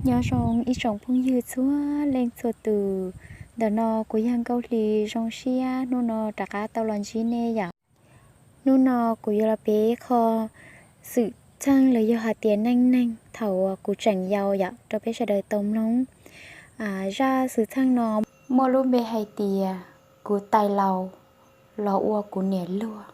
Nyob zoo ib tsoom phooj ywg txhua leej txhua tus. Ntawm no kuv yog Nkauj Hli, zoo siab hnub no rov qab tau los ntsib nej yom. Hnub no kuv yuav los piav ib qho xwm txheej los yog hais tias neej neeg thaum uas kuv tseem yau yom rau peb sawv daws tau mloog. Zaj xwm txheej no muaj lub npe hais tias kuv tais laus los ua kuv niam luag.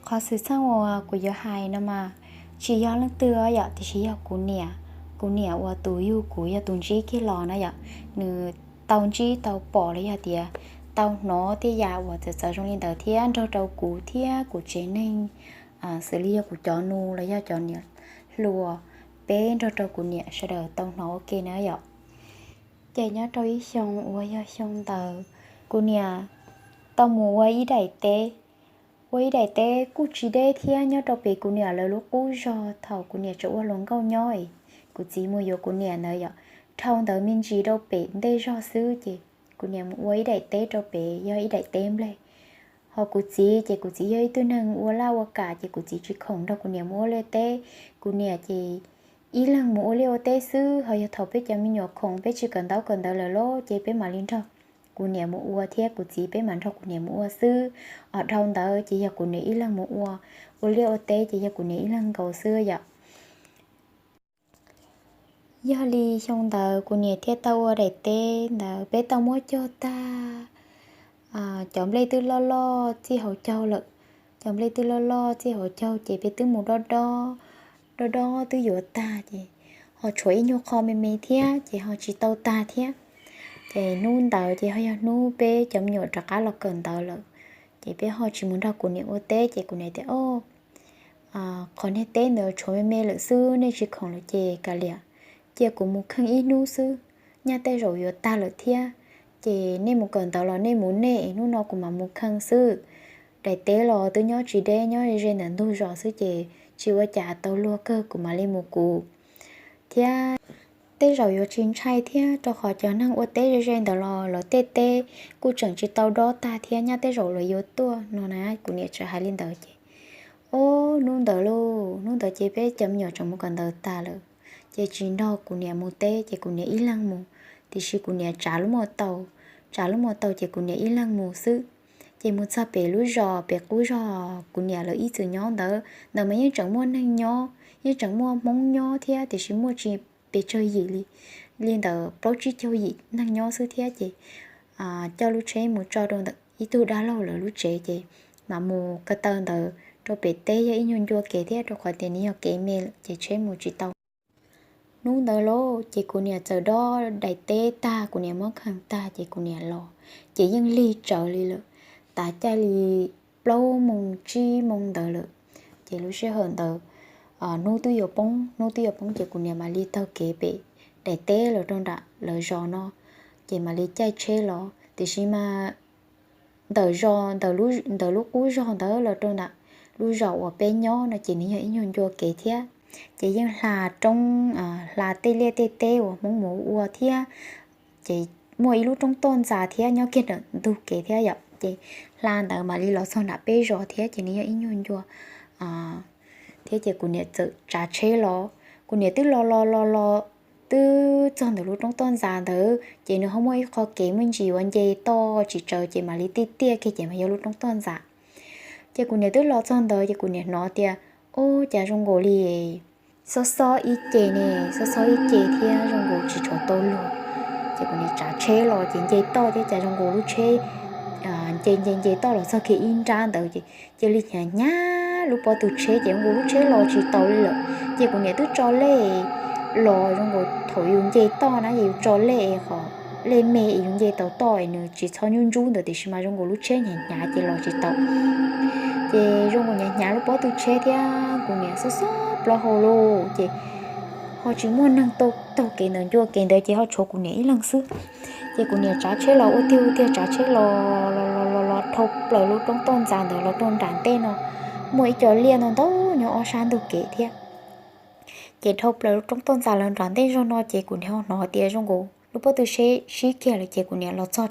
Qhov xwm txheej uas kuv yuav hais no mas tsis yog leej twg yom, tiam sis yog kuv niam. Kuv niam uas tus yug kuv yog tus ntsib kiag los na yom, nws tau ntsib tau pom los yog tias tau hnov tej yam uas txawv txawv zoo li ntawd thiab nrog rau kuv thiab kuv tsev neeg, xws li yog kuv cov nus los yog cov niam hluas, peb nrog rau kuv niam sawv daws tau hnov ua ke na yom. Ces nyob rau ib xyoo uas yog xyoo ntawd, kuv niam tau mus ua ib daim teb. Ua ib daim teb kuj tsis deb thiab, nyob rau pem kuv niam lawv lub qub zog thaum kuv niam tseem ua hluas nkauj nyob es kuv txiv mus yuav kuv niam ntawd yom. Dhau ntawd me ntsis rau pem ntej zog xwb ces kuv niam mus ua ib daim teb rau pem, yog ib daim teb nplej. Ho kuv txiv ces kuv txiv yog ib tug neeg ua laj ua kam ces kuv txiv tsis khoom nrog kuv niam mus ua liaj teb. Kuv niam ces ib leeg mus ua liaj ua teb xwb, ho yog thaum peb cov me nyuam khoom peb tsis kawm ntaub kawm ntawv lawm los ces peb mam li nrog kuv niam mus ua thiab kuv txiv peb mam nrog kuv niam mus ua xwb. Ho dhau ntawd ces yog kuv niam ib leeg mus ua, ua liaj ua teb ces yog kuv niam ib leeg nkaus xwb yom. Yog li xyoo ntawd kuv niam thiaj tau ua daim teb ntawd, peb tau muab cog tag. Cov nplej twb loj loj txij hauv caug lawm, cov nplej twb loj loj txij hauv caug ces peb twb mus dob dob, dob dob twb yuav tag ces ho tshuav ib nyuag qho me me thiab ces ho tsis tau tag thiab. Ces hnub ntawd ces ho yog hnub peb cov me nyuam rov qab los kawm ntawv lawm, ces peb ho tsis mus nrog kuv niam ua teb ces kuv niam tias, O, qhov niag teb ntawd tshuav me me lawm xwb, nej tsis khoom lawm ces kav liam, cia kuv mus kheej ib hnub xwb, nyaj tej zaum yuav tag lawm thiab. Ces nej mus kawm ntawv los nej mus nej, hnub no kuv mam mus kheej xwb. Daim teb los twb nyob tsis deb, nyob ze ze ntawm ntug zos xwb ces tsis ua cas, tau luag kawg kuv mam li mus kuv thiab. Tej zaum yuav tsis ntshai thiab, rau qhov cov neeg ua teb ze ze ntawd los lawv tej teb kuj tseem tsis tau dob tag thiab, nyaj tej zaum lawv yuav tuaj no na. Kuv niam txawm hais li ntawd ces, o, hnub ntawd lauj, hnub ntawd ces peb cov me nyuam tseem mus kawm ntawv tag lawm, ces tsis nrog kuv niam mus teb ces kuv niam ib leeg mus. Tiam sis kuv niam tsav lub muag tau, tsav lub muag tau ces kuv niam ib leeg mus xwb. Ces mus txog pem lub zos, pem qub zog kuv niam lawv ib txwm nyob ntawd, ntawd mas yeej tseem muaj neeg nyob, yeej tseem muaj Hmoob nyob thiab, tiam sis muaj tsis pes tsawg yim li, li ntawd plaub tsib caug yim neeg nyob xwb thiab ces coj lub tsheb mus tso rau ntawm ib tug dab laug lawv lub tsev ces mam mus ko taw ntawd rau pem teb yog ib nyuag ncua kev thiab, rau qhov tias nws yog kev me ces tsheb mus tsis tau. Hnub ntawd lauj ces kuv niam txawm dob daim teb tag, kuv niam muab kheej tag ces kuv niam los, ces yeej lig tsawv li lawm, tav caij li plaub moos tsib moos ntawd lawm. Ces lub sij hawm ntawd hnub twb yuav poob, hnub twb yuav poob ces kuv niam mam li taug kev pem daim teb los rau nram lawv zos no, ces mam li caij tsheb los. Tiam sis mas ntawm zos, ntawm lub qub zog ntawd los rau nram lub zos uas peb nyob no ces nws yog ib nyuag ncua kev thiab, ces yeej hla roob, hla tej liaj tej teb uas Hmoob mus ua thiab. Ces muaj ib lub roob toj ntxas thiab nyob kiag ntawm ntug kev thiab yom, ces hla ntawd mam li los txog nram peb zos thiab ces nws yog ib nyuag ncua thiab ces kuv niam txawm tsav tsheb los. Kuv niam twb los los los los twb txog ntawm lub roob toj ntxas ntawd ces nws ho muaj ib qho kev muaj ntsis uas nce toj tsis tsawg ces mam li tiaj tiaj kiag ces mas yog lub roob toj ntxas. Ces kuv niam twb los txog ntawd ces kuv niam hnov tias, o, cas zoo nkaus li xob xob ib ce ne, xob xob ib ce thiab zoo nkaus tsis tshua tau luag. Ces kuv niam tsav tsheb los ces nce toj thiab cas zoo nkaus lub tsheb nce nce nce toj los txog kiag ib nrab ntawd ces cia li hnyav hnyav lub pob tw tsheb ces zoo nkaus lub tsheb los tsis tau li lawm. Ces kuv niam twb tso lej los zoo nkaus thaum yus nce toj na ces yus tso lej qhov lej me es yus nce tau toj es nws tsis txhob nyuj ntsub ntawd, tiam sis mas zoo nkaus lub tsheb hnyav hnyav ces los tsis tau. Ces zoo nkaus hnyav hnyav lub pob tw tsheb thiab kuv niam xob xob plaub hau lauj, ces ho tsis muaj neeg taug kev ntawd ncua kev ntawd ces ho tshuav kuv niam ib leeg xwb. Ces kuv niam tsav tsheb los ua tiag ua tiag tsav tsheb los los los los dhau plaws lub roob toj ntxas ntawd los rau nram ntej no, muaj ib co liaj ntau ntau nyob ob sab ntug kev thiab. Ces dhau plaws lub roob toj ntxas los nram ntej zog no ces kuv niam ho hnov tias zoo nkaus lub pob tw tsheb sib kiag lawm ces kuv niam los txog,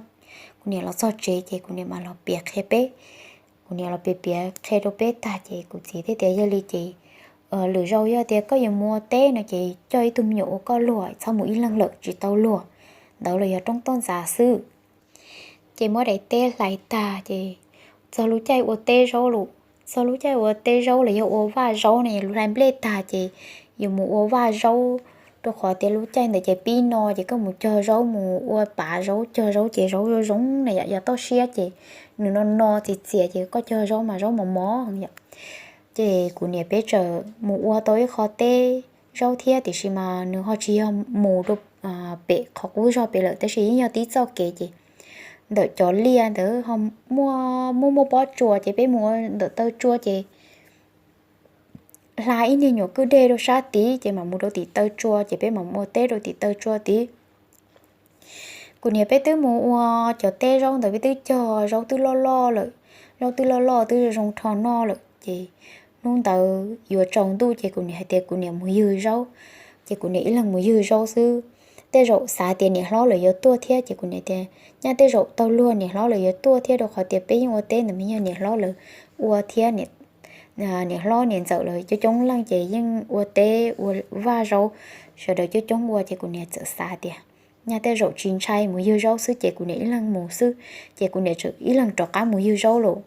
kuv niam los txog tsev ces kuv niam mam los piav qhia peb. Kuv niam los piav piav qhia rau peb tag ces kuv txiv thiaj tias yog li ces lwm zaus yog tias koj yuav mus ua teb no ces coj ib tug me nyuam ua koj luag, txhob mus ib leeg lawm tsis tau luag, ntawd los yog roob toj ntxas xwb. Ces muab daim teb hlais tag ces txog lub caij ua teb zaub lawm. Txog lub caij ua teb zaub los yog ua vaj zaub no, yus hlais nplej tag ces yus mus ua vaj zaub, rau qhov tias lub caij ntawd ces pib no ces koj mus cog zaub, mus ua pav zaub, cog zaub ces zaub zoo zoo na yom, yog toj siab ces nws no no txias txias ces koj cog zaub mas zaub mos mos yom. Ces kuv niam peb txawm mus ua tau ib qho teb zaub thiab, tiam sis mas nws ho tsis yog mus rau pem qhov qub zog pem lawm, tab sis yeej yog tib txoj kev ces ntawm cov liaj ntawd ho muaj muaj muaj pob tsuas ces peb mus ua ntawm taw tsua ces hla ib niag nyuam kwj deg rau sab tid ces mam mus rau tim taw tsua ces peb mam mus ua teb rau tim taw tsua tid. Kuv niam peb twb mus ua cov teb zaub ntawd, peb twb cog zaub twb loj loj lawm, zaub twb loj loj twb zoo zoo rho noj lawm ces hnub ntawd yuav tsaus ntuj ces kuv niam hais tias kuv niam mus ywg zaub, ces kuv niam ib leeg mus ywg zaub xwb. Tej zaum xav tias niam hlob lawv yuav tuaj thiab ces kuv niam tias nyaj tej zaum tau luag niam hlob lawv yuav tuaj thiab, rau qhov tias peb yeej ua teb ntawd mas yog niam hlob lawv ua thiab, niam hlob niam ntxawm lawv coob coob leej ces yeej ua teb ua vaj zaub, sawv daws coob coob ua ces kuv niam txawm xav tias nyaj tej zaum tsis ntshai, mus ywg zaub xwb ces kuv niam ib leeg mus xwb, ces kuv niam txawm ib leeg rov qab mus ywg zaub lawm.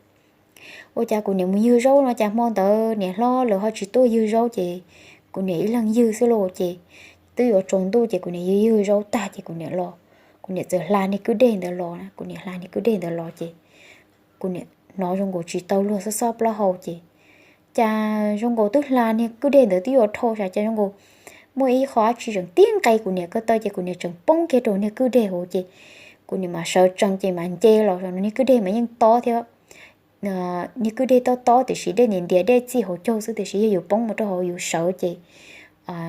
Ua cas kuv niam mus ywg zaub no cas hmo ntawd niam hlob lawv ho tsis tuaj ywg zaub ces kuv niam ib leeg ywg xwb lauj. Ces twb yuav tsaus ntuj ces kuv niam ywg ywg zaub tag ces kuv niam los, kuv niam txawm hla niag kwj deg ntawd los na, kuv niam hla niag kwj deg ntawd los ces kuv niam hnov zoo nkaus tsis tau luag xob xob plaub hau ces cas zoo nkaus twb hla niag kwj deg ntawd twb yuav dhau sav cas zoo nkaus muaj ib qho dab tsi tseem tib nqe kuv niam ko taw ces kuv niam tseem poob kiag rau niag kwj deg hauv ces kuv niam mas sawv tsees ces mas nce los, niag kwj deg mas yeej tob thiab. Niag kwj deg tob tob tiam sis dej ntiav ntiav dej txij hauv caug xwb, tiam sis yog yus poob mus rau hauv yus sawv ces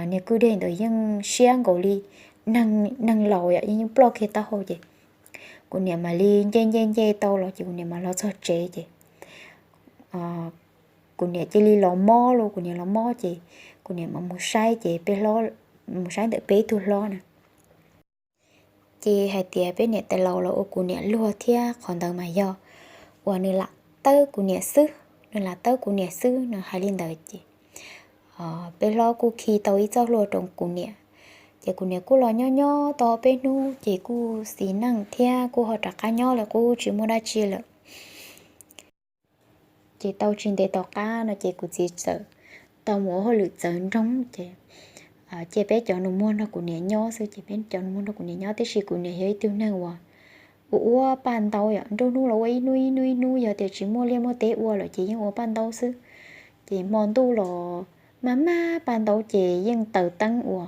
niag kwj deg ntawd yeej siab nkaus li neeg laus yom, yeej ploj kiag taub hau ces kuv niam mam li nce nce nce tau los ces kuv niam mam los txog tsev ces kuv niam cia li los mob lauj. Kuv niam los mob ces kuv niam mam mus saib ces peb hlob, mus saib ntawm peb ib tug hlob na, ces hais tias peb niam tais laus los ua kuv niam luag thiab, qhov ntawd mas yog uas nws lam tawb kuv niam xwb, nws lam tawb kuv niam xwb no, hais li ntawd ces peb hlob kuj khi tau ib txoj hlua rau kuv niam. Ces kuv niam kuj los nyob nyob tau peb hnub ces kuj xis neej thiab kuj ho rov qab nyob lawm, kuj tsis muaj dab tsi lawm. Ces tau tsis ntev tom qab no ces kuv txiv txawm tau mus ua hauj lwm txawv nroog ces cia peb cov nus muag nrog kuv niam nyob xwb. Ces peb cov nus muag nrog kuv niam nyob, tiam sis kuv niam yog ib tug neeg uas ua ua paj ntaub yom, nruab hnub los ua ib hnub ib hnub ib hnub, yog tias tsis muaj liaj muaj teb ua lawm ces yeej ua paj ntaub xwb. Ces hmo ntuj los maj maj paj ntaub ces yeej taws teeb ua,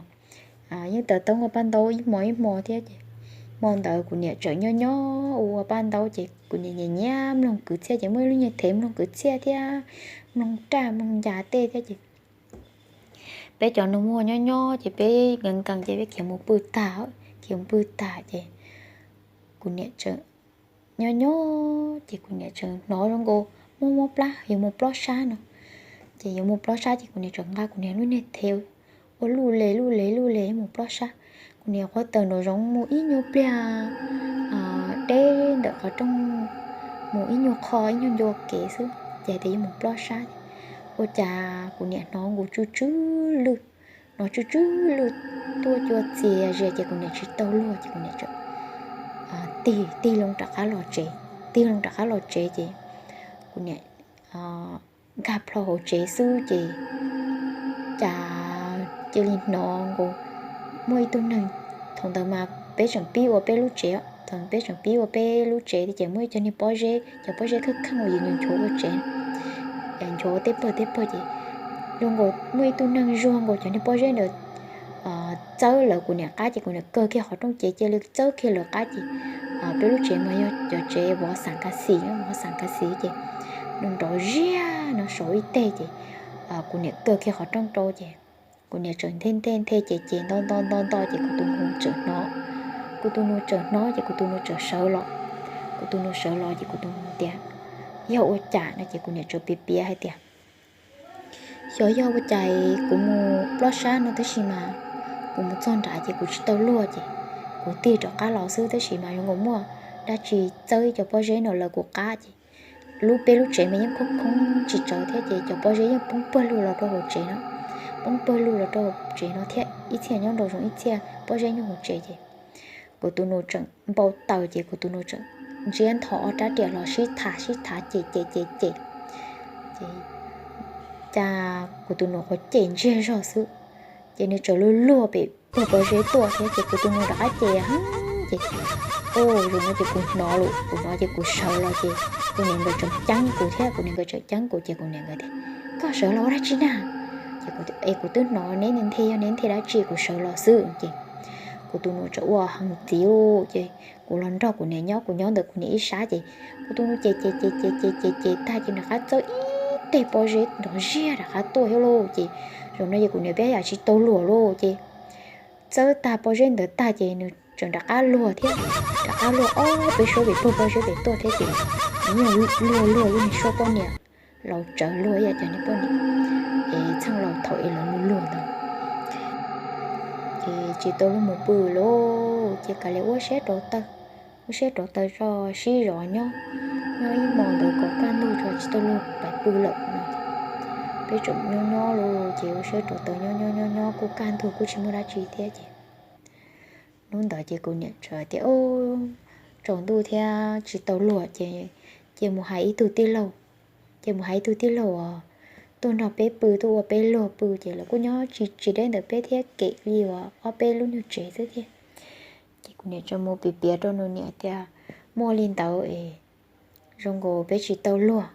yeej taws teeb ua paj ntaub ib hmo ib hmo thiab ces hmo ntawd kuv niam tseem nyob nyob ua ua paj ntaub ces kuv niam nyiam nyiam mloog kwv txhiaj ces muaj ib lub nyuag thev mloog kwv txhiaj thiab mloog raj mloog ncas tej thiab ces peb cov nus muag nyob nyob ces peb nkees nkees ces peb khiav mus pw tag, khiav mus pw tag ces kuv niam tseem nyob nyob ces kuv niam tseem hnov zoo nkaus muaj muab plab, yuav mus plob sab no. Ces yuav mus plob sab ces kuv niam tseem nqa kuv niam lub niag thev ua luj le luj le luj le mus plob sab. Kuv niam qhuav tawm nraum zoov mus ib nyuag pliag deb ntawm qhov rooj, mus ib nyuag qho ib nyuag ncua kev xwb ces hais tias yuav mus plob sab. Ua cas kuv niam hnov nkaus tsw tsw lwj, hnov tsw tsw lwj tuaj cua txias zias ces kuv niam tsis tau luag ces kuv niam tseem tig tig loo rov qab los tsev. Tig loo rov qab los tsev ces kuv niam nkag plho hauv tsev xwb ces cas cia li hnov nkaus muaj ib tug neeg, thaum ntawd mas peb tseem pib ua peb lub tsev, thaum peb tseem pib ua peb lub tsev ces muaj ib cov niag pob zeb, cov pob zeb kheej kheej uas yus nchuav ua tsev, nchuav ua tej pawg tej pawg ces zoo nkaus muaj ib tug neeg zuag nkaus cov niag pob zeb ntawd txawb lawv kuv niam qab ces kuv niam kawg kiag qhov rooj ces cia li txawb kiag lawv qab ces peb lub tsev mas yog cov tsev vov xas kas xis, vov xas kas xis ces nws nrov ziag no saud ib teg ces kuv niam kawg kiag qhov rooj rau ces kuv niam tseem nthe nthe nthe ces ces nto nto nto nto ces kuv tus nus tseem hnov, kuv tus nus tseem hnov ces kuv tus nus tseem sawv los, kuv tus nus sawv los ces kuv tus nus tias yog ua cas no ces kuv niam tseem piav piav hais tias xyov yog ua cas kuv mus plob sab no tab sis mas kuv mus txog nrad ces kuv tsis tau luag ces kuv tig rov qab los xwb tab sis mas zoo nkaus muaj dab tsi txawb ib co pob zeb no lawv kuv qab ces lub, peb lub tsev mas yeej khoob khoob tsis tsawg thiab ces cov pob zeb yeej poob pawg lug los rau hauv tsev no. poob pawg lug los rau tsev no thiab ib txhia nyob nraum zoov ib txhia pob zeb nyob hauv tsev ces kuv tus nus tseem npau taws ces kuv tus nus tseem ntsiab nthos ob rab riam los sib tham sib tham cem cem cem cem. Ces cas kuv tus nus qhuav cem ntsiag zog xwb ces nws txawm luag luag pem puag pob zeb tuaj thiab ces kuv tus nus rov qab cem heev ces, o, zaum no ces kuv hnov lawm, kuv hnov ces kuv sawv los ces kuv niam nkawd tseem ceeb kuv thiab, kuv niam nkawd tseem ceeb kuv ces kuv niam nkawd tias, koj sawv los ua dab tsi na? Ces kuv, es kuv twb hnov neb nthe, yog neb nthe dab tsi kuv sawv los xwb ces kuv tus nus txawm ua heev ntxiv ces kuv los nrog kuv niam nyob, kuv nyob ntawm kuv niam ib sab ces kuv tus nus cem cem cem cem cem cem tag ces rov qab txawb ib teg pob zeb nrov ziag rov qab tuaj thiab lauj ces zaum no ces kuv niam peb yam tsis tau luag lauj ces txawb tag pob zeb ntawd tag ces nws tseem rov qab luag thiab, rov qab luag ob peb suab pem puag pob zeb pem tuaj thiab ces nws yeej luag luag ib niag suab poj niam laus tsawv luag ib yam cov niag poj niam es txheej laus thaum es lawv luag luag ntawd. Ces tsis tau luag mus pw lauj ces kav liam ua siab rauv taws, ua siab rauv taws tso sib zov nyob, nyob ib hmos ntawd kom kaj ntug tso tsis tau luag pais pw lawm no. Peb tseem nyob nyob lauj ces ua siab rauv taws nyob nyob nyob nyob kuj kaj ntug kuj tsis muaj dab tsi thiab ces hnub ntawd ces kuv niam txawm tias, o, tsaus ntuj thiab tsis tau luag ces cia mus hais ib tug tij laug, ces mus hais ib tug tij laug uas tuaj nrog peb pw tuaj ua peb luag pw ces lawv kuj nyob tsis tsis deb ntawm peb thiab kem li uas ob peb lub nyuag tsev xwb thiab. Ces kuv niam txawm mus piav piav rau nws niam tias muaj li ntawd es zoo nkaus peb tsis tau luag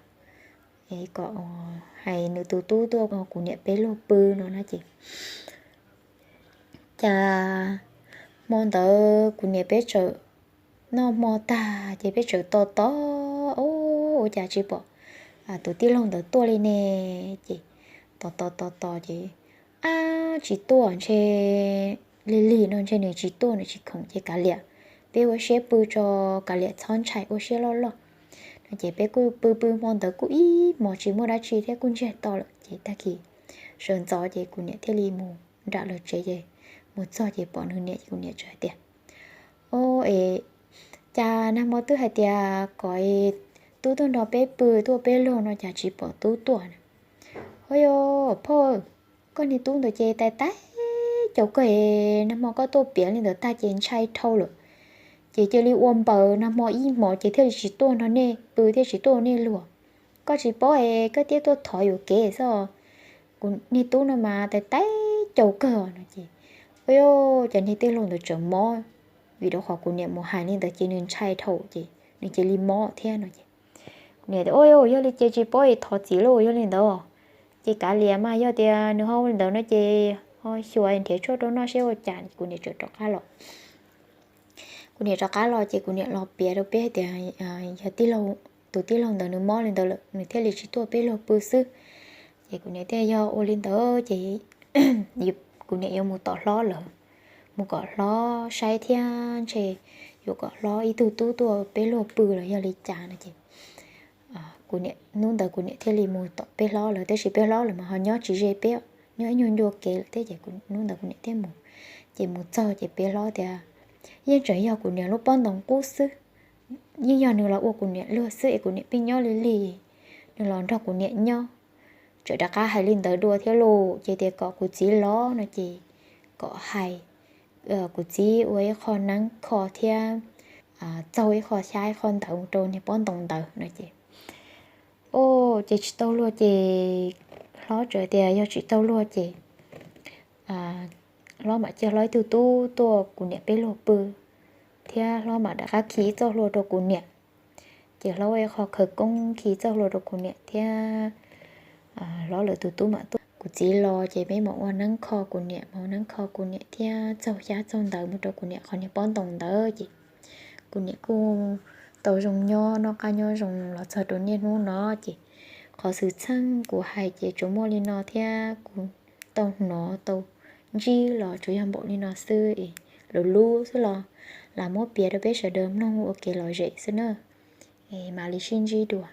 es kom hais nws tus tub tuaj kuv niam peb luag pw no na ces cas hmo ntawd kuv niam peb txawm noj hmo tag ces peb txawm tos tos, o, ua cas tsis pom tus tij laug ntawd tuaj li ne. Ces tos tos tos tos ces ab tsis tuaj ntshe lig lig no ntshe nws tsis tuaj nws tsis khoom ces kav liam, peb ua siab pw tso, kav liam txhob ntshai ua siab loj loj no ces peb kuj pw pw hmo ntawd kuj ib hmos tsis muaj dab tsi thiab kuj ntsiag to lawm ces tag kis sawv ntxov ces kuv niam thiaj li mus nram lawv tsev ces mus txog ces pom nws niam ces kuv niam txawm hais tias, o, es cas nag hmo twb hais tias kom tub tuaj nrog peb pw tuaj peb luag no cas tsis pom tub tuaj na. Ho yog phauj, koj niag tub ntawd ces tais tais caus kawg, nag hmo koj tuaj piav li ntawd tag ces ntshai dhau lawm ces cia li ua npaws nag hmo ib hmos ces thiaj li tsis tuaj nrog nej pw thiab tsis tuaj ua nej luag. Koj tsis paub es koj thiaj tuaj thov yuam kev xwb. Kuv niag tub no mas tais tais caus kawg no ces, o, cas niag tij laug ntawd tseem mob, vim rau qhov kuv niam mus hais li ntawd ces nws ntshai dhau ces nws cia li mob thiab no ces kuv niam tias, o, yog li ces tsis paub es thov txim lauj, yog li ntawd ces kav liam mas yog tias nws ho ua li ntawd no ces ho xyuas nrhiav tshuaj rau noj seb ua cas. Kuv niam txawm rov qab los, kuv niam rov qab los ces kuv niam los piav rau peb hais tias yog tus tij laug ntawd nws mob li ntawd lawm nws thiaj li tsis tuaj peb luag pw xwb. Ces kuv niam tias yog ua li ntawd ces kuv niam yuav mus tom hlob lawv, mus kom hlob saib thiab ntshe yuav kom hlob ib tug tub tuaj peb luag pw los yog li cas no ces kuv niam, hnub ntawd kuv niam thiaj li mus tom peb hlob lawv, tab sis peb hlob lawv mas ho nyob tsis ze peb, nyob ib nyuag ncua kev lawm thiab ces hnub ntawd kuv niam thiaj mus. Ces mus txog ces peb hlob tias yeej tseem yog kuv niam lub pob ntoos qub xwb, yeej yog nws los ua kuv niam luag xwb es kuv niam pheej nyob li lig, nws los nrog kuv niam nyob. Txawm rov qab hais li ntawd dua thiab lauj, ces tias kom kuv txiv los no ces kom hais kuv txiv ua ib qho neeb kho thiab txaug ib qho xyab ib qho ntawv mus rau niag pob ntoos ntawd no ces, o, ces tsis tau luag ces hlob txawm tias yog tsis tau luag ces hlob mam cia hlob ib tug tub tuaj kuv niam peb luag pw, thiab hlob mam rov qab khi ib txoj hlua rau kuv niam. Ces hlob ua ib qho khawv koob khi txoj hlua rau kuv niam thiab hlob lawv tus tub mam tuaj. Kuv txiv los ces peb mam ua neeb kho kuv niam, mam ua neeb kho kuv niam thiab txaug xyab txaug ntawv mus rau kuv niam qhov niag pob ntoos ntawd ces kuv niam kuj tau zoo nyob noj qab nyob zoo los txog rau niaj hnub no ces qhov xwm txheej kuv hais ces tsuas muaj li no thiab kuv tau hnov tau ntsib los tsuas yog npaum li no xwb es lus lub xwb los lam muab piav rau peb sawv daws mloog ua kev lom zem xwb na. Es mam li sib ntsib dua.